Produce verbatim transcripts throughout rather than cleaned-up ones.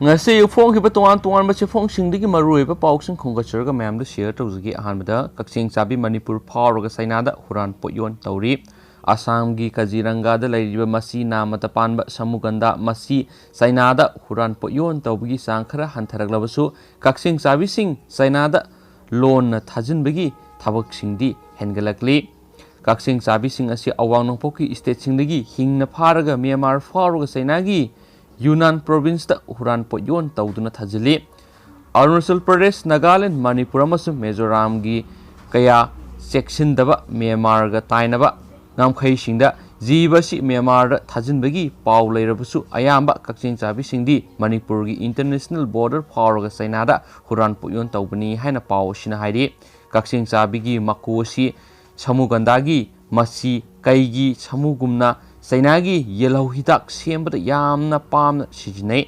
ꯉꯁꯤ ꯐꯣꯡꯈꯤꯕ ꯇꯣꯉꯥꯟ ꯇꯣꯉꯥꯟꯕ ꯆꯦꯐꯣꯡꯁꯤꯡꯗꯒꯤ ꯃꯔꯨꯑꯣꯏꯕ ꯄꯥꯎꯁꯤꯡ ꯈꯣꯝꯒꯠꯆꯔꯒ ꯃꯌꯥꯝꯗ ꯁꯤꯌꯔ ꯇꯧꯖꯒꯦ꯫ ꯑꯍꯥꯟꯕꯗ, ꯀꯛꯆꯤꯡ ꯆꯥꯕꯤ ꯃꯅꯤꯄꯨꯔ ꯐꯥꯎꯔꯒ ꯆꯩꯅꯥꯗ ꯍꯨꯔꯥꯟ ꯄꯣꯠꯌꯣꯟ ꯇꯧꯔꯤ꯫ ꯑꯁꯥꯝꯒꯤ ꯀꯖꯤꯔꯪꯒꯥꯗ ꯂꯩꯔꯤꯕ ꯃꯁꯤ ꯅꯥꯃꯇ ꯄꯥꯟꯕ ꯁꯃꯨꯒꯟꯗꯥ ꯃꯁꯤ ꯆꯩꯅꯥꯗ ꯍꯨꯔꯥꯟ ꯄꯣꯠꯌꯣꯟ ꯇꯧꯕꯒꯤ ꯆꯥꯡ ꯈꯔ ꯍꯟꯊꯔꯛꯂꯕꯁꯨ, ꯀꯛꯆꯤꯡ ꯆꯥꯕꯤꯁꯤꯡ ꯆꯩꯅꯥꯗ ꯂꯣꯟꯅ ꯊꯥꯖꯤꯟꯕꯒꯤ ꯊꯕꯛꯁꯤꯡꯗꯤ ꯍꯦꯟꯒꯠꯂꯛꯂꯤ꯫ ꯀꯛꯆꯤꯡ ꯆꯥꯕꯤꯁꯤꯡ ꯑꯁꯤ ꯑꯋꯥꯡ ꯅꯣꯡꯄꯣꯛꯀꯤ ꯁ꯭ꯇꯦꯠꯁꯤꯡꯗꯒꯤ ꯍꯤꯡꯅ ꯐꯥꯔꯒ ꯃ꯭ꯌꯥꯟꯃꯥꯔ ꯐꯥꯎꯔꯒ ꯆꯩꯅꯥꯒꯤ ꯌꯨꯅꯥꯟ ꯄ꯭ꯔꯣꯚꯤꯟꯁꯇ ꯍꯨꯔꯥꯟ ꯄꯣꯠꯌꯣꯟ ꯇꯧꯗꯨꯅ ꯊꯥꯖꯤꯜꯂꯤ꯫ ꯑꯔꯨꯅꯥꯆꯜ ꯄ꯭ꯔꯗꯦꯁ, ꯅꯥꯒꯥꯂꯦꯟ, ꯃꯅꯤꯄꯨꯔ ꯑꯃꯁꯨꯡ ꯃꯤꯖꯣꯔꯥꯝꯒꯤ ꯀꯌꯥ ꯆꯦꯛꯁꯤꯟꯗꯕ ꯃ꯭ꯌꯥꯟꯃꯥꯔꯒ ꯇꯥꯏꯅꯕ ꯉꯝꯈꯩꯁꯤꯡꯗ ꯖꯤꯕ ꯑꯁꯤ ꯃ꯭ꯌꯥꯟꯃꯥꯔꯗ ꯊꯥꯖꯤꯟꯕꯒꯤ ꯄꯥꯎ ꯂꯩꯔꯕꯁꯨ, ꯑꯌꯥꯝꯕ ꯀꯛꯆꯤꯡ ꯆꯥꯕꯤꯁꯤꯡꯗꯤ ꯃꯅꯤꯄꯨꯔꯒꯤ ꯏꯟꯇꯔꯅꯦꯁꯅꯦꯜ ꯕꯣꯔꯗꯔ ꯐꯥꯎꯔꯒ ꯆꯩꯅꯥꯗ ꯍꯨꯔꯥꯟ ꯄꯣꯠꯌꯣꯟ ꯇꯧꯕꯅꯤ ꯍꯥꯏꯅ ꯄꯥꯎ ꯑꯁꯤꯅ ꯍꯥꯏꯔꯤ꯫ ꯀꯛꯆꯤꯡ ꯆꯥꯕꯤꯒꯤ ꯃꯀꯨ ꯑꯁꯤ ꯁꯃꯨꯒꯟꯗꯥꯒꯤ ꯃꯁꯤ ꯀꯩꯒꯤ ꯁꯃꯨꯒꯨꯝꯅ ꯆꯩꯅꯥꯒꯤ ꯌꯦꯜꯍꯧ ꯍꯤꯗꯥꯛ ꯁꯦꯝꯕꯗ ꯌꯥꯝꯅ ꯄꯥꯝꯅ ꯁꯤꯖꯤꯟꯅꯩ꯫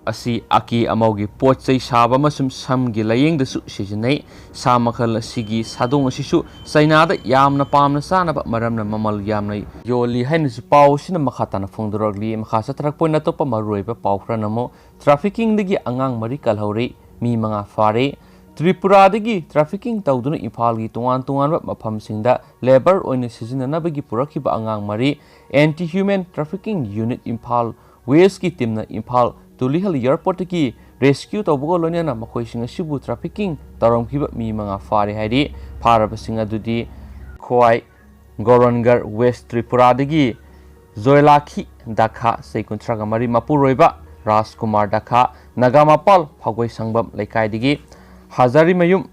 ꯑꯁꯤ ꯑꯀꯦ ꯑꯃꯧꯒꯤ ꯄꯣꯠ ꯆꯩ ꯁꯥꯕ ꯑꯃꯁꯨꯡ ꯁꯝꯒꯤ ꯂꯥꯌꯦꯡꯗꯁꯨ ꯁꯤꯖꯤꯟꯅꯩ꯫ ꯁꯥ ꯃꯈꯜ ꯑꯁꯤꯒꯤ ꯁꯥꯗꯣꯡ ꯑꯁꯤꯁꯨ ꯆꯩꯅꯥꯗ ꯌꯥꯝꯅ ꯄꯥꯝꯅ ꯆꯥꯅꯕ ꯃꯔꯝꯅ ꯃꯃꯜ ꯌꯥꯝꯅ ꯌꯣꯜꯂꯤ ꯍꯥꯏꯅꯁꯨ ꯄꯥꯎ ꯑꯁꯤꯅ ꯃꯈꯥ ꯇꯥꯅ ꯐꯣꯡꯗꯣꯔꯛꯂꯤ꯫ ꯃꯈꯥ ꯆꯠꯊꯔꯛꯄ ꯑꯣꯏꯅ ꯑꯇꯣꯞꯄ ꯃꯔꯨꯑꯣꯏꯕ ꯄꯥꯎ ꯈꯔꯅ ꯑꯃꯨꯛ, ꯇ꯭ꯔꯥꯐꯤꯀꯤꯡꯗꯒꯤ ꯑꯉꯥꯡ ꯃꯔꯤ ꯀꯜꯍꯧꯔꯦ, ꯃꯤ ꯃꯉꯥ ꯐꯥꯔꯦ꯫ ꯇ꯭ꯔꯤꯄꯨꯔꯥꯗꯒꯤ ꯇ꯭ꯔꯥꯐꯤꯀꯤꯡ ꯇꯧꯗꯨꯅ ꯏꯝꯐꯥꯜꯒꯤ ꯇꯣꯉꯥꯟ ꯇꯣꯉꯥꯟꯕ ꯃꯐꯝꯁꯤꯡꯗ ꯂꯦꯕꯔ ꯑꯣꯏꯅ ꯁꯤꯖꯤꯟꯅꯅꯕꯒꯤ ꯄꯨꯔꯛꯈꯤꯕ ꯑꯉꯥꯡ ꯃꯔꯤ ꯑꯦꯟꯇꯤ ꯍ꯭ꯌꯨꯃꯦꯟ ꯇ꯭ꯔꯥꯐꯤꯀꯤꯡ ꯌꯨꯅꯤꯠ ꯏꯝꯐꯥꯜ ꯋꯦꯁꯀꯤ ꯇꯤꯝꯅ ꯏꯝꯐꯥꯜ ꯇꯨꯂꯤꯍꯜ ꯑꯦꯌꯔꯄꯣꯔꯠꯇꯒꯤ ꯔꯦꯁꯀ꯭ꯌꯨ ꯇꯧꯕꯒ ꯂꯣꯏꯅꯅ ꯃꯈꯣꯏꯁꯤꯡ ꯑꯁꯤꯕꯨ ꯇ꯭ꯔꯥꯐꯤꯀꯤꯡ ꯇꯧꯔꯝꯈꯤꯕ ꯃꯤ ꯃꯉꯥ ꯐꯥꯔꯦ ꯍꯥꯏꯔꯤ꯫ ꯐꯥꯔꯕꯁꯤꯡ ꯑꯗꯨꯗꯤ ꯈ꯭ꯋꯥꯏ ꯒꯣꯔꯟꯒꯔ ꯋꯦꯁ ꯇ꯭ꯔꯤꯄꯨꯔꯥꯗꯒꯤ ꯖꯣꯏꯂꯥꯈꯤ ꯗꯥꯈꯥ, ꯆꯍꯤ ꯀꯨꯟꯊ꯭ꯔꯥꯒ ꯃꯔꯤ, ꯃꯄꯨꯔꯣꯏꯕ ꯔꯥꯖꯀꯨꯃꯥꯔ ꯗꯥꯈꯥ, ꯅꯥꯒꯥꯃꯄꯥꯜ ꯐꯥꯒꯣꯏꯁꯪꯕꯝ ꯂꯩꯀꯥꯏꯗꯒꯤ ꯍꯖꯥꯔꯤꯃꯌꯨꯝ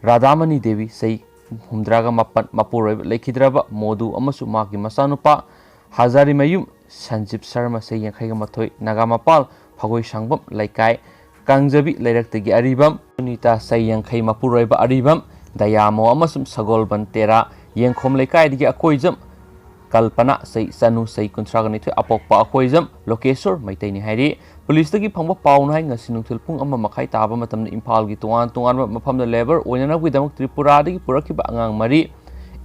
ꯔꯥꯙꯥꯃꯅꯤ ꯗꯦꯕꯤ, ꯆꯍꯤ ꯍꯨꯝꯗ꯭ꯔꯥꯒ ꯃꯥꯄꯟ, ꯃꯄꯨꯔꯣꯏꯕ ꯂꯩꯈꯤꯗ꯭ꯔꯕ ꯃꯣꯗꯨ ꯑꯃꯁꯨꯡ ꯃꯍꯥꯛꯀꯤ ꯃꯆꯥꯅꯨꯄꯥ ꯍꯖꯥꯔꯤꯃꯌꯨꯝ ꯁꯟꯖꯤꯞ ꯁꯔꯃ, ꯆꯍꯤ ꯌꯥꯡꯈꯩꯒ ꯃꯥꯊꯣꯏ, ꯅꯥꯒꯥꯃꯄꯥꯜ ꯐꯥꯒꯣꯏꯁꯪꯕꯝ ꯂꯩꯀꯥꯏ, ꯀꯥꯡꯖꯕꯤ ꯂꯩꯔꯛꯇꯒꯤ ꯑꯔꯤꯕꯝ ꯁꯨꯅꯤꯇꯥ, ꯆꯍꯤ ꯌꯥꯡꯈꯩ, ꯃꯄꯨꯔꯣꯏꯕ ꯑꯔꯤꯕꯝ ꯗꯌꯥꯃꯣ ꯑꯃꯁꯨꯡ ꯁꯒꯣꯜꯕꯟ ꯇꯦꯔꯥ, ꯌꯦꯡꯈꯣꯝ ꯂꯩꯀꯥꯏꯗꯒꯤ ꯑꯀꯣꯏꯖꯝ ꯀꯜꯄꯅꯥ, ꯆꯍꯤ ꯆꯅꯨ, ꯆꯍꯤ ꯀꯨꯟꯊ꯭ꯔꯥꯒ ꯅꯤꯊꯣꯏ, ꯑꯄꯣꯛꯄ ꯑꯀꯣꯏꯖꯝ ꯂꯣꯀꯦꯁꯣꯔ ꯃꯩꯇꯩꯅꯤ ꯍꯥꯏꯔꯤ꯫ ꯄꯨꯂꯤꯁꯇꯒꯤ ꯐꯪꯕ ꯄꯥꯎꯅ ꯍꯥꯏ, ꯉꯁꯤ ꯅꯨꯡꯊꯤꯜ ꯄꯨꯡ ꯑꯃ ꯃꯈꯥꯏ ꯇꯥꯕ ꯃꯇꯝꯗ ꯏꯝꯐꯥꯜꯒꯤ ꯇꯣꯉꯥꯟ ꯇꯣꯉꯥꯟꯕ ꯃꯐꯝꯗ ꯂꯦꯕꯔ ꯑꯣꯏꯅꯅꯕꯒꯤꯗꯃꯛ ꯇ꯭ꯔꯤꯄꯨꯔꯥꯗꯒꯤ ꯄꯨꯔꯛꯈꯤꯕ ꯑꯉꯥꯡ ꯃꯔꯤ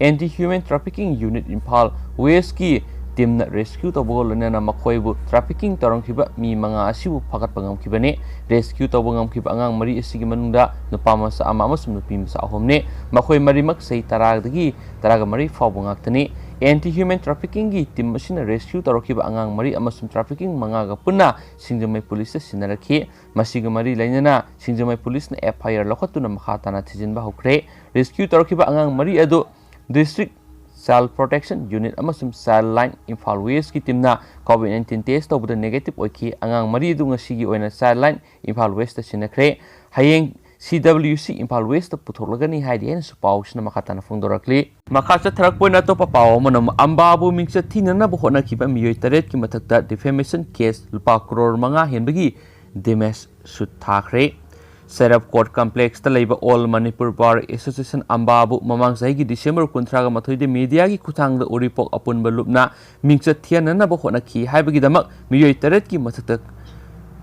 ꯑꯦꯟꯇꯤ ꯍ꯭ꯌꯨꯃꯦꯟ ꯇ꯭ꯔꯥꯐꯤꯀꯤꯡ ꯌꯨꯅꯤꯠ ꯏꯝꯐꯥꯜ ꯋꯦꯁꯀꯤ ꯇꯤꯝꯅ ꯔꯦꯁꯀ꯭ꯌꯨ ꯇꯧꯕꯒ ꯂꯣꯏꯅꯅ ꯃꯈꯣꯏꯕꯨ ꯇ꯭ꯔꯥꯐꯤꯀꯤꯡ ꯇꯧꯔꯝꯈꯤꯕ ꯃꯤ ꯃꯉꯥ ꯑꯁꯤꯕꯨ ꯐꯥꯒꯠꯄ ꯉꯝꯈꯤꯕꯅꯤ꯫ ꯔꯦꯁꯀ꯭ꯌꯨ ꯇꯧꯕ ꯉꯝꯈꯤꯕ ꯑꯉꯥꯡ ꯃꯔꯤ ꯑꯁꯤꯒꯤ ꯃꯅꯨꯡꯗ ꯅꯨꯄꯥ ꯃꯆꯥ ꯑꯃ ꯑꯃꯁꯨꯡ ꯅꯨꯄꯤ ꯃꯆꯥ ꯑꯍꯨꯝꯅꯤ꯫ ꯃꯈꯣꯏ ꯃꯔꯤꯃꯛ ꯆꯍꯤ ꯇꯔꯥꯗꯒꯤ ꯇꯔꯥꯒ ꯃꯔꯤ ꯐꯥꯎꯕ ꯉꯥꯛꯇꯅꯤ꯫ ꯑꯦꯟꯇꯤ ꯍ꯭ꯌꯨꯃꯦꯟ ꯇ꯭ꯔꯥꯐꯤꯀꯤꯡꯒꯤ ꯇꯤꯝ ꯑꯁꯤꯅ ꯔꯦꯁꯀ꯭ꯌꯨ ꯇꯧꯔꯛꯈꯤꯕ ꯑꯉꯥꯡ ꯃꯔꯤ ꯑꯃꯁꯨꯡ ꯇ꯭ꯔꯥꯐꯤꯀꯤꯡ ꯃꯉꯥꯒ ꯄꯨꯟꯅ ꯁꯤꯡꯖꯃꯩ ꯄꯨꯂꯤꯁꯇ ꯁꯤꯟꯅꯔꯛꯈꯤ꯫ ꯃꯁꯤꯒ ꯃꯔꯤ ꯂꯩꯅꯅ ꯁꯤꯡꯖꯃꯩ ꯄꯨꯂꯤꯁꯅ ꯑꯦꯐ ꯑꯥꯏ ꯑꯥꯔ ꯂꯧꯈꯠꯇꯨꯅ ꯃꯈꯥ ꯇꯥꯅ ꯊꯤꯖꯤꯟꯕ ꯍꯧꯈ꯭ꯔꯦ꯫ ꯔꯦꯁꯀ꯭ꯌꯨ ꯇꯧꯔꯛꯈꯤꯕ ꯑꯉꯥꯡ ꯃꯔꯤ ꯑꯗꯨ ꯗꯤꯁꯇ꯭ꯔꯤꯛ ꯆꯥꯏꯜ ꯄ꯭ꯔꯣꯇꯦꯛꯁꯟ ꯌꯨꯅꯤꯠ ꯑꯃꯁꯨꯡ ꯆꯥꯏꯜ ꯂꯥꯏꯟ ꯏꯝꯐꯥꯜ ꯋꯦꯁꯀꯤ ꯇꯤꯝꯅ ꯀꯣꯚꯤꯗ ꯅꯥꯏꯟꯇꯤꯟ ꯇꯦꯁ ꯇꯧꯕꯗ ꯅꯦꯒꯦꯇꯤꯚ ꯑꯣꯏꯈꯤ꯫ ꯑꯉꯥꯡ ꯃꯔꯤ ꯑꯗꯨ ꯉꯁꯤꯒꯤ ꯑꯣꯏꯅ ꯆꯥꯏꯜ ꯂꯥꯏꯟ ꯏꯝꯐꯥꯜ ꯋꯦꯁꯇ ꯁꯤꯟꯅꯈ꯭ꯔꯦ꯫ ꯍꯌꯦꯡ ꯁꯤ ꯗꯕ꯭ꯂꯤꯌꯨ ꯁꯤ ꯏꯝꯐꯥꯜ ꯋꯦꯁꯇ ꯄꯨꯊꯣꯛꯂꯒꯅꯤ ꯍꯥꯏꯔꯤ ꯍꯥꯏꯅꯁꯨ ꯄꯥꯎꯁꯤꯅ ꯃꯈꯥ ꯇꯥꯅ ꯐꯣꯡꯗꯣꯔꯛꯂꯤ꯫ ꯃꯈꯥ ꯆꯠꯊꯔꯛꯄ ꯑꯣꯏꯅ ꯑꯇꯣꯞꯄ ꯄꯥꯎ ꯑꯃꯅ, ꯑꯝꯕꯥꯕꯨ ꯃꯤꯡꯆꯠ ꯊꯤꯅꯅꯕ ꯍꯣꯠꯅꯈꯤꯕ ꯃꯤꯑꯣꯏ ꯇꯔꯦꯠꯀꯤ ꯃꯊꯛꯇ ꯗꯤꯐꯦꯃꯦꯁꯟ ꯀꯦꯁ ꯂꯨꯄꯥ ꯀ꯭ꯔꯣꯔ ꯃꯉꯥ ꯍꯦꯟꯕꯒꯤ ꯗꯦꯃꯦꯖ ꯁꯨꯠ ꯊꯥꯈ꯭ꯔꯦ꯫ ꯁꯦꯔꯞ ꯀꯣꯔꯠ ꯀꯝꯄ꯭ꯂꯦꯛꯁꯇ ꯂꯩꯕ ꯑꯣꯜ ꯃꯅꯤꯄꯨꯔ ꯕꯥꯔ ꯑꯦꯁꯣꯁꯤꯌꯦꯁꯟ ꯑꯝꯕꯥꯕꯨ ꯃꯃꯥꯡ ꯆꯍꯤꯒꯤ ꯗꯤꯁꯦꯝꯕꯔ ꯀꯨꯟꯊ꯭ꯔꯥꯒ ꯃꯥꯊꯣꯏꯗ ꯃꯤꯗꯤꯌꯥꯒꯤ ꯈꯨꯠꯊꯥꯡꯗ ꯎꯔꯤꯄꯣꯛ ꯑꯄꯨꯟꯕ ꯂꯨꯞꯅ ꯃꯤꯡꯆꯠ ꯊꯤꯍꯟꯅꯅꯕ ꯍꯣꯠꯅꯈꯤ ꯍꯥꯏꯕꯒꯤꯗꯃꯛ ꯃꯤꯑꯣꯏ ꯇꯔꯦꯠꯀꯤ ꯃꯊꯛꯇ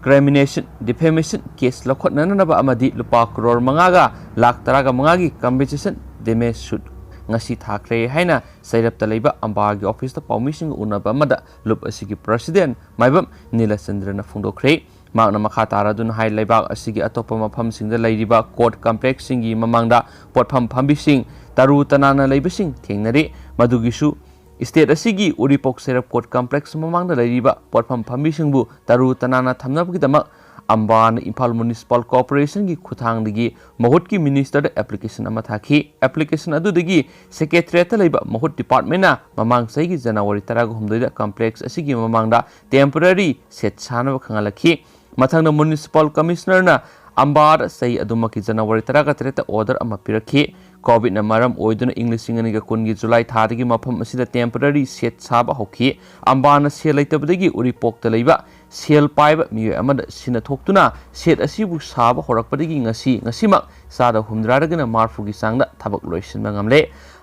ꯀ꯭ꯔꯤꯃꯤꯅꯦꯁꯟ, ꯗꯤꯐꯦꯃꯦꯁꯟ ꯀꯦꯁ ꯂꯧꯈꯠꯅꯅꯕ ꯑꯃꯗꯤ ꯂꯨꯄꯥ ꯀ꯭ꯔꯣꯔ ꯃꯉꯥꯒ ꯂꯥꯈ ꯇꯔꯥꯒ ꯃꯉꯥꯒꯤ ꯀꯝꯄꯦꯟꯁꯦꯁꯟ ꯗꯦꯃꯦꯖ ꯁꯨꯠ ꯉꯁꯤ ꯊꯥꯈ꯭ꯔꯦ ꯍꯥꯏꯅ ꯁꯩꯔꯞꯇ ꯂꯩꯕ ꯑꯝꯕꯥꯒꯤ ꯑꯣꯐꯤꯁꯇ ꯄꯥꯎꯃꯤꯁꯤꯡꯒ ꯎꯅꯕ ꯑꯃꯗ ꯂꯨꯞ ꯑꯁꯤꯒꯤ ꯄ꯭ꯔꯁꯤꯗꯦꯟ ꯃꯥꯏꯕꯝ ꯅꯤꯂꯆꯟꯗ꯭ꯔꯅ ꯐꯣꯡꯗꯣꯛꯈ꯭ꯔꯦ꯫ ꯃꯍꯥꯛꯅ ꯃꯈꯥ ꯇꯥꯔꯗꯨꯅ ꯍꯥꯏ, ꯂꯩꯕꯥꯛ ꯑꯁꯤꯒꯤ ꯑꯇꯣꯞꯄ ꯃꯐꯝꯁꯤꯡꯗ ꯂꯩꯔꯤꯕ ꯀꯣꯔꯠ ꯀꯝꯄ꯭ꯂꯦꯛꯁꯁꯤꯡꯒꯤ ꯃꯃꯥꯡꯗ ꯄꯣꯠꯐꯝ ꯐꯝꯕꯤꯁꯤꯡ ꯇꯔꯨ ꯇꯅꯥꯟꯅ ꯂꯩꯕꯁꯤꯡ ꯊꯦꯡꯅꯔꯤ꯫ ꯃꯗꯨꯒꯤꯁꯨ ꯁ꯭ꯇꯦꯠ ꯑꯁꯤꯒꯤ ꯎꯔꯤꯄꯣꯛ ꯁꯦꯔꯞ ꯀꯣꯔꯠ ꯀꯝꯄ꯭ꯂꯦꯛꯁ ꯃꯃꯥꯡꯗ ꯂꯩꯔꯤꯕ ꯄꯣꯠꯐꯝ ꯐꯝꯕꯤꯁꯤꯡꯕꯨ ꯇꯔꯨ ꯇꯅꯥꯟꯅ ꯊꯝꯅꯕꯒꯤꯗꯃꯛ ꯑꯝꯕꯥꯅ ꯏꯝꯐꯥꯜ ꯃ꯭ꯌꯨꯅꯤꯁꯤꯄꯥꯜ ꯀꯣꯔꯄꯣꯔꯦꯁꯟꯒꯤ ꯈꯨꯠꯊꯥꯡꯗꯒꯤ ꯃꯍꯨꯠꯀꯤ ꯃꯤꯅꯤꯁꯇꯔꯗ ꯑꯦꯄ꯭ꯂꯤꯀꯦꯁꯟ ꯑꯃ ꯊꯥꯈꯤ꯫ ꯑꯦꯄ꯭ꯂꯤꯀꯦꯁꯟ ꯑꯗꯨꯗꯒꯤ ꯁꯦꯀ꯭ꯔꯦꯇꯔꯤꯌꯦꯠꯇ ꯂꯩꯕ ꯃꯍꯨꯠ ꯗꯤꯄꯥꯔꯠꯃꯦꯟꯅ ꯃꯃꯥꯡ ꯆꯍꯤꯒꯤ ꯖꯅꯋꯥꯔꯤ ꯇꯔꯥꯍꯨꯝꯗꯣꯏꯗ ꯀꯝꯄ꯭ꯂꯦꯛꯁ ꯑꯁꯤꯒꯤ ꯃꯃꯥꯡꯗ ꯇꯦꯝꯄꯔꯔꯤ ꯁꯦꯠ ꯁꯥꯅꯕ ꯈꯪꯍꯜꯂꯛꯈꯤ꯫ ꯃꯊꯪꯗ ꯃ꯭ꯌꯨꯅꯤꯁꯤꯄꯥꯜ ꯀꯃꯤꯁꯅꯔꯅ ꯑꯝꯕꯥꯗ ꯆꯍꯤ ꯑꯗꯨꯃꯛꯀꯤ ꯖꯅꯋꯥꯔꯤ ꯇꯔꯥꯒ ꯇꯔꯦꯠꯇ ꯑꯣꯔꯗꯔ ꯑꯃ ꯄꯤꯔꯛꯈꯤ꯫ ꯀꯣꯚꯤꯗꯅ ꯃꯔꯝ ꯑꯣꯏꯗꯨꯅ ꯏꯪ ꯂꯤꯁꯤꯡ ꯑꯅꯤꯒ ꯀꯨꯟꯒꯤ ꯖꯨꯂꯥꯏ ꯊꯥꯗꯒꯤ ꯃꯐꯝ ꯑꯁꯤꯗ ꯇꯦꯝꯄꯔꯔꯤ ꯁꯦꯠ ꯁꯥꯕ ꯍꯧꯈꯤ꯫ ꯑꯝꯕꯥꯅ ꯁꯦꯜ ꯂꯩꯇꯕꯗꯒꯤ ꯎꯔꯤꯄꯣꯛꯇ ꯂꯩꯕ ꯁꯦꯜ ꯄꯥꯏꯕ ꯃꯤꯑꯣꯏ ꯑꯃꯗ ꯁꯤꯟꯅꯊꯣꯛꯇꯨꯅ ꯁꯦꯠ ꯑꯁꯤꯕꯨ ꯁꯥꯕ ꯍꯧꯔꯛꯄꯗꯒꯤ ꯉꯁꯤ, ꯉꯁꯤꯃꯛ ꯆꯥꯗ ꯍꯨꯝꯗ꯭ꯔꯥꯗꯒꯤꯅ ꯃꯔꯤꯐꯨꯒꯤ ꯆꯥꯡꯗ ꯊꯕꯛ ꯂꯣꯏꯁꯤꯟꯕ ꯉꯝꯂꯦ꯫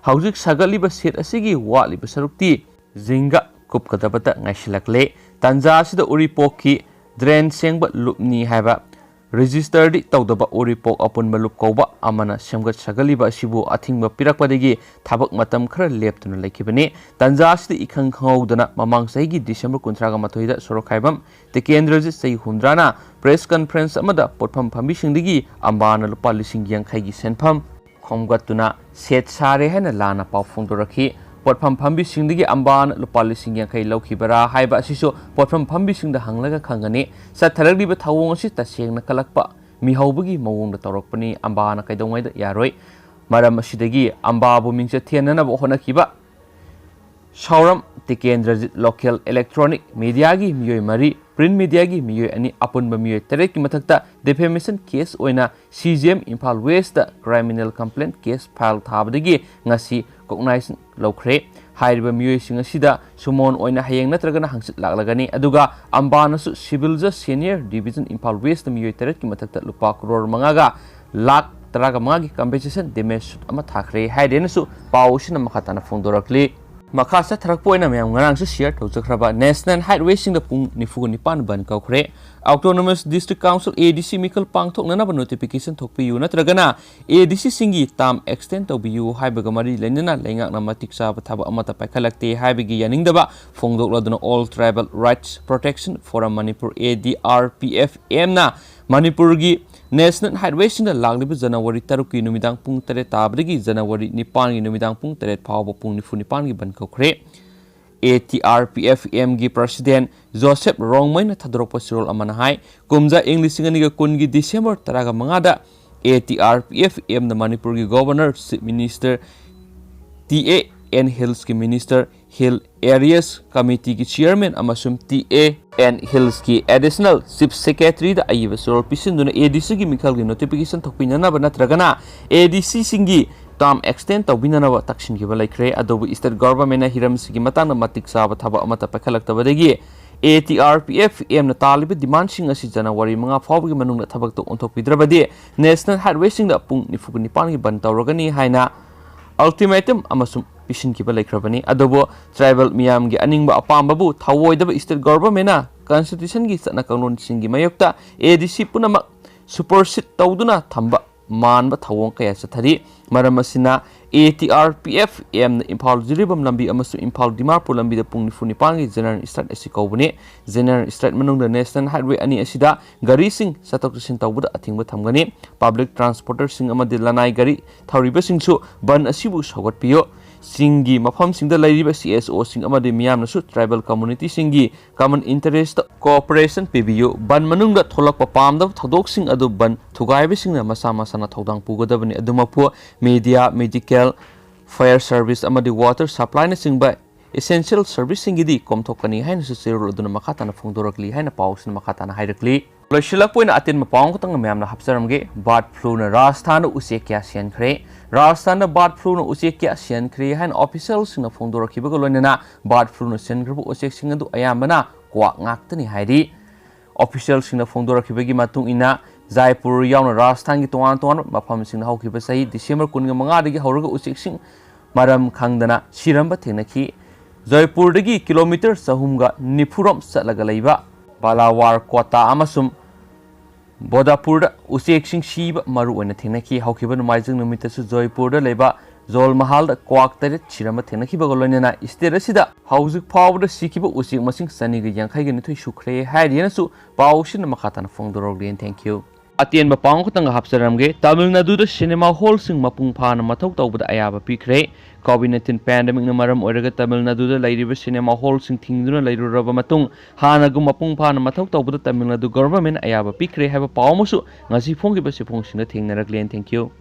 ꯍꯧꯖꯤꯛ ꯁꯥꯒꯠꯂꯤꯕ ꯁꯦꯠ ꯑꯁꯤꯒꯤ ꯋꯥꯠꯂꯤꯕ ꯁꯔꯨꯛꯇꯤ ꯖꯤꯡꯒ ꯀꯨꯞꯀꯗꯕꯇ ꯉꯥꯏꯁꯤꯜꯂꯛꯂꯦ꯫ ꯇꯥꯟꯖꯥ ꯑꯁꯤꯗ ꯎꯔꯤꯄꯣꯛꯀꯤ ꯗ꯭ꯔꯦꯟ ꯁꯦꯡꯕ ꯂꯨꯞꯅꯤ ꯍꯥꯏꯕ ꯔꯦꯖꯤꯁꯇꯔꯗꯤ ꯇꯧꯗꯕ ꯎꯔꯤꯄꯣꯛ ꯑꯄꯨꯟꯕ ꯂꯨꯞ ꯀꯧꯕ ꯑꯃꯅ ꯁꯦꯝꯒꯠ ꯁꯥꯒꯠꯂꯤꯕ ꯑꯁꯤꯕꯨ ꯑꯊꯤꯡꯕ ꯄꯤꯔꯛꯄꯗꯒꯤ ꯊꯕꯛ ꯃꯇꯝ ꯈꯔ ꯂꯦꯞꯇꯨꯅ ꯂꯩꯈꯤꯕꯅꯤ꯫ ꯇꯟꯖꯥ ꯑꯁꯤꯗ ꯏꯈꯪ ꯈꯪꯍꯧꯗꯅ ꯃꯃꯥꯡ ꯆꯍꯤꯒꯤ ꯗꯤꯁꯦꯝꯕꯔ ꯀꯨꯟꯊ꯭ꯔꯥꯒ ꯃꯥꯊꯣꯏꯗ ꯁꯣꯔꯣꯛꯈꯥꯏꯕꯝ ꯇꯤꯀꯦꯟꯗ꯭ꯔꯖꯤꯠ ꯆꯍꯤ ꯍꯨꯝꯗ꯭ꯔꯥꯅ ꯄ꯭ꯔꯦꯁ ꯀꯟꯐꯔꯦꯟꯁ ꯑꯃꯗ ꯄꯣꯠꯐꯝ ꯐꯝꯕꯤꯁꯤꯡꯗꯒꯤ ꯑꯝꯕꯥꯅ ꯂꯨꯄꯥ ꯂꯤꯁꯤꯡ ꯌꯥꯡꯈꯩꯒꯤ ꯁꯦꯟꯐꯝ ꯈꯣꯝꯒꯠꯇꯨꯅ ꯁꯦꯠ ꯁꯥꯔꯦ ꯍꯥꯏꯅ ꯂꯥꯟꯅ ꯄꯥꯎ ꯐꯣꯡꯗꯣꯔꯛꯈꯤ꯫ ꯄꯣꯠꯐꯝ ꯐꯝꯕꯤꯁꯤꯡꯗꯒꯤ ꯑꯝꯕꯥꯅ ꯂꯨꯄꯥ ꯂꯤꯁꯤꯡ ꯌꯥꯡꯈꯩ ꯂꯧꯈꯤꯕꯔꯥ ꯍꯥꯏꯕ ꯑꯁꯤꯁꯨ ꯄꯣꯠꯐꯝ ꯐꯝꯕꯤꯁꯤꯡꯗ ꯍꯪꯂꯒ ꯈꯪꯒꯅꯤ꯫ ꯆꯠꯊꯔꯛꯂꯤꯕ ꯊꯧꯑꯣꯡ ꯑꯁꯤ ꯇꯁꯦꯡꯅ ꯀꯜꯂꯛꯄ ꯃꯤꯍꯧꯕꯒꯤ ꯃꯑꯣꯡꯗ ꯇꯧꯔꯛꯄꯅꯤ꯫ ꯑꯝꯕꯥꯅ ꯀꯩꯗꯧꯉꯩꯗ ꯌꯥꯔꯣꯏ꯫ ꯃꯔꯝ ꯑꯁꯤꯗꯒꯤ ꯑꯝꯕꯥꯕꯨ ꯃꯤꯡꯆꯠ ꯊꯤꯍꯟꯅꯅꯕ ꯍꯣꯠꯅꯈꯤꯕ ꯁꯥꯎꯔꯝ ꯇꯤꯀꯦꯟꯗ꯭ꯔꯖꯤꯠ ꯂꯣꯀꯦꯜ ꯏꯂꯦꯛꯇ꯭ꯔꯣꯅꯤꯛ ꯃꯤꯗꯤꯌꯥꯒꯤ ꯃꯤꯑꯣꯏ ꯃꯔꯤ, ꯄ꯭ꯔꯤꯟꯠ ꯃꯤꯗꯤꯌꯥꯒꯤ ꯃꯤꯑꯣꯏ ꯑꯅꯤ, ꯑꯄꯨꯟꯕ ꯃꯤꯑꯣꯏ ꯇꯔꯦꯠꯀꯤ ꯃꯊꯛꯇ ꯗꯤꯐꯦꯃꯦꯁꯟ ꯀꯦꯁ ꯑꯣꯏꯅ C J M Imphal west criminal complaint case file ꯊꯥꯕꯗꯒꯤ ꯉꯁꯤ ꯀꯣꯒꯅꯥꯏꯖꯦꯁꯟ ꯂꯧꯈ꯭ꯔꯦ꯫ ꯍꯥꯏꯔꯤꯕ ꯃꯤꯑꯣꯏꯁꯤꯡ ꯑꯁꯤꯗ ꯁꯨꯃꯣꯟ ꯑꯣꯏꯅ ꯍꯌꯦꯡ ꯅꯠꯇ꯭ꯔꯒꯅ ꯍꯪꯆꯤꯠ ꯂꯥꯛꯂꯒꯅꯤ꯫ ꯑꯗꯨꯒ ꯑꯝꯕꯥꯅꯁꯨ ꯁꯤꯚꯤꯜ ꯖꯁ ꯁꯦꯅꯤꯌꯔ ꯗꯤꯕꯤꯖꯟ ꯏꯝꯐꯥꯜ ꯋꯦꯁꯇ ꯃꯤꯑꯣꯏ ꯇꯔꯦꯠꯀꯤ ꯃꯊꯛꯇ ꯂꯨꯄꯥ ꯀꯔꯣꯔ ꯃꯉꯥꯒ ꯂꯥꯈ ꯇꯔꯥꯒ ꯃꯉꯥꯒꯤ ꯀꯝꯄꯦꯟꯁꯦꯁꯟ ꯗꯦꯃꯦꯖ ꯁꯨꯠ ꯑꯃ ꯊꯥꯈ꯭ꯔꯦ ꯍꯥꯏꯔꯦꯅꯁꯨ ꯄꯥꯎ ꯑꯁꯤꯅ ꯃꯈꯥ ꯇꯥꯅ ꯐꯣꯡꯗꯣꯔꯛꯂꯤ꯫ ꯃꯈꯥ ꯆꯠꯊꯔꯛꯄ ꯑꯣꯏꯅ ꯃꯌꯥꯝ ꯉꯔꯥꯡꯁꯨ ꯁꯤꯌꯔ ꯇꯧꯖꯈ꯭ꯔꯕ ꯅꯦꯁꯅꯦꯜ ꯍꯥꯏꯠꯋꯦꯁꯤꯡꯗ ꯄꯨꯡ ꯅꯤꯐꯨꯒ ꯅꯤꯄꯥꯟ ꯕꯟ ꯀꯧꯈ꯭ꯔꯦ꯫ ꯑꯣꯇꯣꯅꯣꯃꯁ ꯗꯤꯁꯇ꯭ꯔꯤꯛ ꯀꯥꯎꯟꯁꯤꯜ, ꯑꯦ ꯗꯤ ꯁꯤ, ꯃꯤꯈꯜ ꯄꯥꯡꯊꯣꯛꯅꯅꯕ ꯅꯣꯇꯤꯐꯤꯀꯦꯁꯟ ꯊꯣꯛꯄꯤꯌꯨ ꯅꯠꯇ꯭ꯔꯒꯅ ꯑꯦ ꯗꯤ ꯁꯤꯁꯤꯡꯒꯤ ꯇꯥꯔꯝ ꯑꯦꯛꯁꯇꯦꯟ ꯇꯧꯕꯤꯌꯨ ꯍꯥꯏꯕꯒ ꯃꯔꯤ ꯂꯩꯅꯅ ꯂꯩꯉꯥꯛꯅ ꯃꯇꯤꯛ ꯆꯥꯕ ꯊꯕꯛ ꯑꯃꯠꯇ ꯄꯥꯏꯈꯠꯂꯛꯇꯦ ꯍꯥꯏꯕꯒꯤ ꯌꯥꯅꯤꯡꯗꯕ ꯐꯣꯡꯗꯣꯛꯂꯗꯨꯅ All Tribal Rights Protection Forum Manipur, A D R P F M ꯅ ꯃꯅꯤꯄꯨꯔꯒꯤ ꯅꯦꯁꯅꯦꯜ ꯍꯥꯏꯠꯋꯦꯁꯤꯡꯗ ꯂꯥꯛꯂꯤꯕ ꯖꯅꯋꯥꯔꯤ ꯇꯔꯨꯛꯀꯤ ꯅꯨꯃꯤꯗꯥꯡ ꯄꯨꯡ ꯇꯔꯦꯠ ꯇꯥꯕꯗꯒꯤ ꯖꯅꯋꯥꯔꯤ ꯅꯤꯄꯥꯟꯒꯤ ꯅꯨꯃꯤꯗꯥꯡ ꯄꯨꯡ ꯇꯔꯦꯠ ꯐꯥꯎꯕ ꯄꯨꯡ ꯅꯤꯐꯨ ꯅꯤꯄꯥꯟꯒꯤ ꯕꯟ ꯀꯧꯈ꯭ꯔꯦ꯫ A T R P F M ꯒꯤ ꯄ꯭ꯔꯁꯤꯗꯦꯟ ꯖꯣꯁꯦꯐ ꯔꯣꯡꯃꯩꯅ ꯊꯥꯗꯣꯔꯛꯄ ꯆꯦꯔꯣꯜ ꯑꯃꯅ ꯍꯥꯏ, ꯀꯨꯝꯖꯥ ꯏꯪ ꯂꯤꯁꯤꯡ ꯑꯅꯤꯒ ꯀꯨꯟꯒꯤ ꯗꯤꯁꯦꯝꯕꯔ ꯇꯔꯥꯒ ꯃꯉꯥꯗ A T R P F M ꯅ ꯃꯅꯤꯄꯨꯔꯒꯤ governor, chief minister, T A N ꯍꯤꯜꯁꯀꯤ ꯃꯤꯅꯤꯁꯇꯔ, ꯍꯤꯜ ꯑꯦꯔꯤꯌꯥꯁ ꯀꯃꯤꯇꯤꯒꯤ ꯆꯤꯌꯔꯃꯦꯟ ꯑꯃꯁꯨꯡ ꯇꯤ ꯑꯦ ꯑꯦꯟ ꯍꯤꯜꯁꯀꯤ ꯑꯦꯗꯤꯁꯅꯦꯜ ꯆꯤꯐ ꯁꯦꯀ꯭ꯔꯦꯇꯔꯤꯗ ꯑꯏꯕ ꯆꯦꯔꯣꯜ ꯄꯤꯁꯤꯟꯗꯨꯅ ꯑꯦ ꯗꯤ ꯁꯤꯒꯤ ꯃꯤꯈꯜꯒꯤ ꯅꯣꯇꯤꯐꯤꯀꯦꯁꯟ ꯊꯣꯛꯄꯤꯅꯅꯕ ꯅꯠꯇ꯭ꯔꯒꯅ ꯑꯦ ꯗꯤ ꯁꯤꯁꯤꯡꯒꯤ ꯇꯥꯔꯝ ꯑꯦꯛꯁꯇꯦꯟ ꯇꯧꯕꯤꯅꯅꯕ ꯇꯛꯁꯤꯟꯈꯤꯕ ꯂꯩꯈ꯭ꯔꯦ꯫ ꯑꯗꯨꯕꯨ ꯁ꯭ꯇꯦꯠ ꯒꯚꯔꯟꯃꯦꯟꯠꯅ ꯍꯤꯔꯝꯁꯤꯒꯤ ꯃꯇꯥꯡꯗ ꯃꯇꯤꯛ ꯆꯥꯕ ꯊꯕꯛ ꯑꯃꯠꯇ ꯄꯥꯏꯈꯠꯂꯛꯇꯕꯗꯒꯤ A T R P F M ꯅ ꯇꯥꯜꯂꯤꯕ ꯗꯤꯃꯥꯟꯁꯤꯡ ꯑꯁꯤ ꯖꯅꯋꯥꯔꯤ ꯃꯉꯥ ꯐꯥꯎꯕꯒꯤ ꯃꯅꯨꯡꯗ ꯊꯕꯛꯇ ꯑꯣꯟꯊꯣꯛꯄꯤꯗ꯭ꯔꯕꯗꯤ ꯅꯦꯁꯅꯦꯜ ꯍꯥꯏꯠꯋꯦꯁꯤꯡꯗ ꯄꯨꯡ ꯅꯤꯐꯨꯒ ꯅꯤꯄꯥꯟꯒꯤ ꯕꯟ ꯇꯧꯔꯒꯅꯤ ꯍꯥꯏꯅ ꯑꯜꯇꯤꯃꯦꯇꯝ ꯑꯃꯁꯨꯡ ꯄꯤꯁꯤꯟꯈꯤꯕ ꯂꯩꯈ꯭ꯔꯕꯅꯤ꯫ ꯑꯗꯨꯕꯨ ꯇ꯭ꯔꯥꯏꯕꯦꯜ ꯃꯤꯌꯥꯝꯒꯤ ꯑꯅꯤꯡꯕ ꯑꯄꯥꯝꯕꯕꯨ ꯊꯧꯑꯣꯏꯗꯕ ꯁ꯭ꯇꯦꯠ ꯒꯚꯔꯟꯃꯦꯟꯠꯅ ꯀꯟꯁꯇꯤꯇ꯭ꯌꯨꯁꯟꯒꯤ ꯆꯠꯅ ꯀꯥꯡꯂꯣꯟꯁꯤꯡꯒꯤ ꯃꯥꯌꯣꯛꯇ ꯑꯦ ꯗꯤ ꯁꯤ ꯄꯨꯝꯅꯃꯛ supersede ꯇꯧꯗꯨꯅ ꯊꯝꯕ ꯃꯥꯟꯕ ꯊꯧꯑꯣꯡ ꯀꯌꯥ ꯆꯠꯊꯔꯤ꯫ ꯃꯔꯝ ꯑꯁꯤꯅ, A T R P F Mꯅ Imphal Jiribam ꯂꯝꯕꯤ ꯑꯃꯁꯨꯡ ꯏꯝꯐꯥꯜ ꯗꯤꯃꯥꯄꯨꯔ ꯂꯝꯕꯤꯗ ꯄꯨꯡ ꯅꯤꯐꯨ ꯅꯤꯄꯥꯟꯒꯤ general strike ꯑꯁꯤ ꯀꯧꯕꯅꯤ꯫ General strike ꯃꯅꯨꯡꯗ National Highway ꯑꯅꯤ ꯑꯁꯤꯗ ꯒꯥꯔꯤꯁꯤꯡ ꯆꯠꯊꯣꯛ ꯆꯠꯁꯤꯟ ꯇꯧꯕꯗ ꯑꯊꯤꯡꯕ ꯊꯝꯒꯅꯤ꯫ Public transporterꯁꯤꯡ ꯑꯃꯗꯤ ꯂꯅꯥꯏ ꯒꯥꯔꯤ ꯊꯧꯔꯤꯕꯁꯤꯡꯁꯨ ꯕꯟ ꯑꯁꯤꯕꯨ ꯁꯧꯒꯠꯄꯤꯌꯨ꯫ ꯆꯤꯡꯒꯤ ꯃꯐꯝꯁꯤꯡꯗ ꯂꯩꯔꯤꯕ C S Oꯁꯤꯡ ꯑꯃꯗꯤ ꯃꯤꯌꯥꯝꯅꯁꯨ tribal communityꯁꯤꯡꯒꯤ common interest cooperation ꯄꯤꯕꯤꯌꯨ꯫ ꯕꯟ ꯃꯅꯨꯡꯗ ꯊꯣꯛꯂꯛꯄ ꯄꯥꯝꯗꯕ ꯊꯧꯗꯣꯛꯁꯤꯡ ꯑꯗꯨ ꯕꯟ ꯊꯨꯒꯥꯏꯕꯁꯤꯡꯅ ꯃꯁꯥ ꯃꯁꯥꯅ ꯊꯧꯗꯥꯡ ꯄꯨꯒꯗꯕꯅꯤ꯫ ꯑꯗꯨꯃꯛꯄꯨ media, medical, fire service ꯑꯃꯗꯤ water supplyꯅꯆꯤꯡꯕ essential serviceꯁꯤꯡꯒꯤꯗꯤ ꯀꯣꯝꯊꯣꯛꯀꯅꯤ ꯍꯥꯏꯅꯁꯨ ꯆꯦꯔꯣꯜ ꯑꯗꯨꯅ ꯃꯈꯥ ꯇꯥꯅ ꯐꯣꯡꯗꯣꯔꯛꯂꯤ ꯍꯥꯏꯅ ꯄꯥꯎꯁꯤꯅ ꯃꯈꯥ ꯇꯥꯅ ꯍꯥꯏꯔꯛꯂꯤ꯫ ꯂꯣꯏꯁꯤꯜꯂꯛꯄ ꯑꯣꯏꯅ ꯑꯇꯦꯟꯕ ꯄꯥꯎ ꯑꯃꯈꯛꯇꯪ ꯃꯌꯥꯝꯅ ꯍꯥꯞꯆꯔꯝꯒꯦ꯫ Bird fluꯅ ꯔꯥꯖꯁꯊꯥꯟꯗ ꯎꯆꯦꯛ ꯀꯌꯥ ꯁꯤꯍꯟꯈ꯭ꯔꯦ꯫ ꯔꯥꯖꯁꯊꯥꯟꯗ bird fluꯅ ꯎꯆꯦꯛ ꯀꯌꯥ ꯁꯤꯍꯟꯈ꯭ꯔꯦ ꯍꯥꯏꯅ officialꯁꯤꯡꯅ ꯐꯣꯡꯗꯣꯔꯛꯈꯤꯕꯒ ꯂꯣꯏꯅꯅ bird fluꯅ ꯁꯤꯍꯟꯈ꯭ꯔꯕ ꯎꯆꯦꯛꯁꯤꯡ ꯑꯗꯨ ꯑꯌꯥꯝꯕꯅ quack ꯉꯥꯛꯇꯅꯤ ꯍꯥꯏꯔꯤ꯫ Officialꯁꯤꯡꯅ ꯐꯣꯡꯗꯣꯔꯛꯈꯤꯕꯒꯤ ꯃꯇꯨꯡ ꯏꯟꯅ, ꯖꯥꯏꯄꯨꯔ ꯌꯥꯎꯅ ꯔꯥꯖꯁꯊꯥꯟꯒꯤ ꯇꯣꯉꯥꯟ ꯇꯣꯉꯥꯟꯕ ꯃꯐꯝꯁꯤꯡꯗ ꯍꯧꯈꯤꯕ ꯆꯍꯤ ꯗꯤꯁꯦꯝꯕꯔ ꯀꯨꯟꯒ ꯃꯉꯥꯗꯒꯤ ꯍꯧꯔꯒ ꯎꯆꯦꯛꯁꯤꯡ ꯃꯔꯝ ꯈꯪꯗꯅ ꯁꯤꯔꯝꯕ ꯊꯦꯡꯅꯈꯤ꯫ ꯖꯣꯏꯄꯨꯔꯗꯒꯤ ꯀꯤꯂꯣꯃꯤꯇꯔ ꯆꯍꯨꯝꯒ ꯅꯤꯐꯨꯔꯣꯝ ꯆꯠꯂꯒ ꯂꯩꯕ ꯕꯥꯂꯥꯋꯥꯔ ꯀꯣꯇꯥ ꯑꯃꯁꯨꯡ ꯕꯣꯗꯥꯄꯨꯔꯗ ꯎꯆꯦꯛꯁꯤꯡ ꯁꯤꯕ ꯃꯔꯨ ꯑꯣꯏꯅ ꯊꯦꯡꯅꯈꯤ꯫ ꯍꯧꯈꯤꯕ ꯅꯣꯡꯃꯥꯏꯖꯤꯡ ꯅꯨꯃꯤꯠꯇꯁꯨ ꯖꯣꯏꯄꯨꯔꯗ ꯂꯩꯕ ꯖꯣꯜ ꯃꯍꯥꯜꯗ quack ꯇꯔꯦꯠ ꯁꯤꯔꯝꯕ ꯊꯦꯡꯅꯈꯤꯕꯒ ꯂꯣꯏꯅꯅ state ꯑꯁꯤꯗ ꯍꯧꯖꯤꯛ ꯐꯥꯎꯕꯗ ꯁꯤꯈꯤꯕ ꯎꯆꯦꯛ ꯃꯁꯤꯡ ꯆꯅꯤꯒ ꯌꯥꯡꯈꯩꯒ ꯅꯤꯊꯣꯏ ꯁꯨꯈ꯭ꯔꯦ ꯍꯥꯏꯔꯤꯅꯁꯨ ꯄꯥꯎꯁꯤꯅ ꯃꯈꯥ ꯇꯥꯅ ꯐꯣꯡꯗꯣꯔꯛꯂꯤ꯫ Thank you꯫ ꯑꯇꯦꯟꯕ ꯄꯥꯎ ꯈꯛꯇꯪꯒ ꯍꯥꯞꯆꯔꯝꯒꯦ꯫ ꯇꯥꯃꯤꯜ ꯅꯥꯗꯨꯗ ꯁꯤꯅꯦꯃꯥ ꯍꯣꯜꯁꯤꯡ ꯃꯄꯨꯡ ꯐꯥꯅ ꯃꯊꯧ ꯇꯧꯕꯗ ꯑꯌꯥꯕ ꯄꯤꯈ꯭ꯔꯦ꯫ COVID nineteen pandemicꯅ ꯃꯔꯝ ꯑꯣꯏꯔꯒ ꯇꯥꯃꯤꯜ ꯅꯥꯗꯨꯗ ꯂꯩꯔꯤꯕ ꯁꯤꯅꯦꯃꯥ ꯍꯣꯜꯁꯤꯡ ꯊꯤꯡꯗꯨꯅ ꯂꯩꯔꯨꯔꯕ ꯃꯇꯨꯡ, ꯍꯥꯟꯅꯒꯨꯝ ꯃꯄꯨꯡ ꯐꯥꯅ ꯃꯊꯧ ꯇꯧꯕꯗ ꯇꯥꯃꯤꯜ ꯅꯥꯗꯨ government ꯑꯌꯥꯕ ꯄꯤꯈ꯭ꯔꯦ ꯍꯥꯏꯕ ꯄꯥꯎ ꯑꯃꯁꯨ ꯉꯁꯤ ꯐꯣꯡꯈꯤꯕ ꯆꯦꯐꯣꯡꯁꯤꯡꯗ ꯊꯦꯡꯅꯔꯛꯂꯦ꯫ Thank you꯫